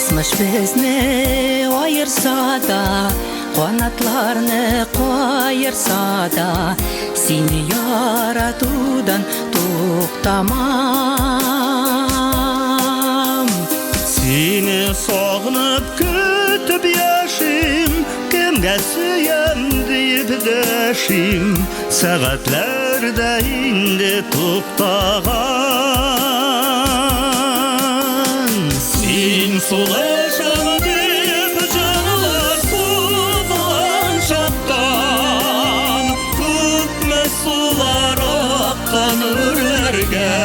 Язмыш безне аерса да, канатларны каерса да, сине яратудан туктамам. Сине сагынып көтеп яшим, кемгә сөям диеп дәшим, сәгатьләр дә инде туктаган. Син сулышың диеп җырлар сузган чактан, күпме сулар аккан үрләргә.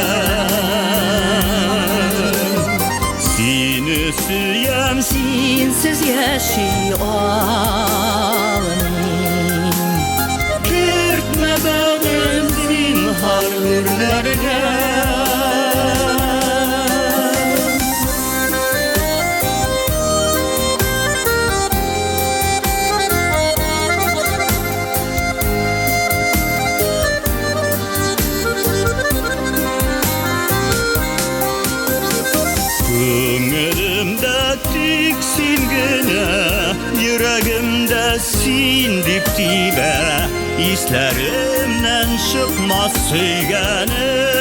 Сине сөям, Синсез яши алмыйм. Кертмә бәгырем зинһар гүрләргә. Күңелемдә тик син генә, йөрәгемдә син дип тибә, исләремнән чыкмас сөйгәнем.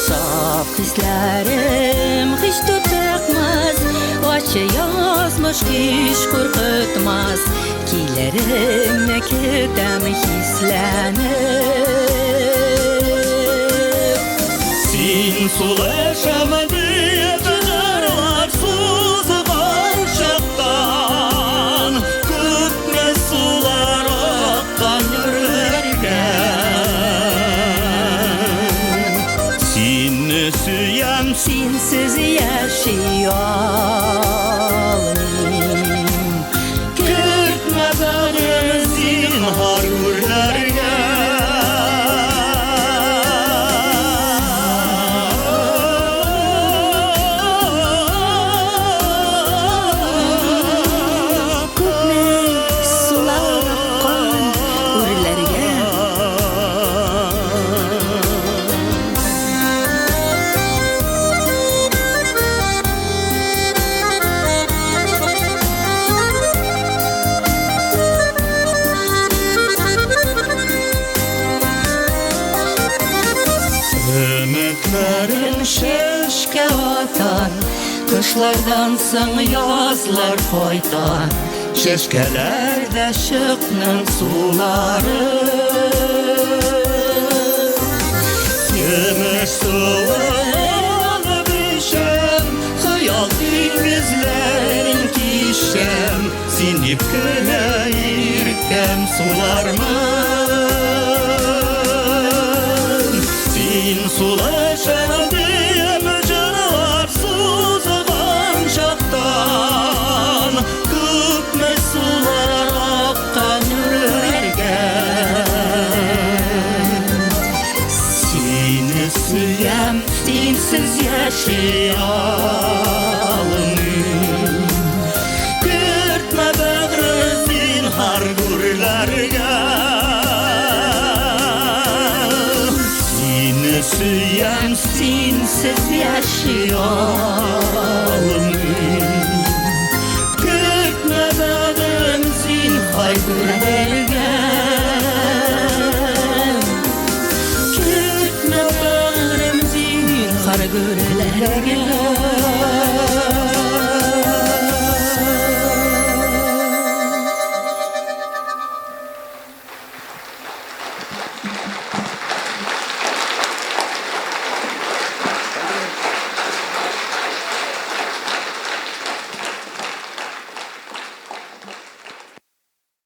Саф хисләрем һич тутыкмас, ачы язмыш һич куркытмас. Килереңне көтәм хисләнеп. Син сулышым диеп җырлар сузган чактан, күпме сулар аккан үрләргә. Сине сөям, Синсез яши алмыйм. Кертмә бәгырем зинһар гүрләргә. Күпме сулар аккан үрләргә. Өметләрем Чәчкә ата, кышлардан соң язлар кайта. Чәчкәләрдә чыкның сулары. Көмеш суын алып эчәм, хыял диңгезләрен кичәм, син дип кенә иркәм сулармын. Син сулышың диеп җырлар сузган чактан, күпме сулар аккан үрләргә. Сине сөям, Синсез яши алмыйм. Кертмә бәгырем зинһар гүрләргә. Сине сөям, Синсез яши алмыйм. Кертмә бәгырем зинһар гүрләргә. Кертмә бәгырем зинһар гүрләргә.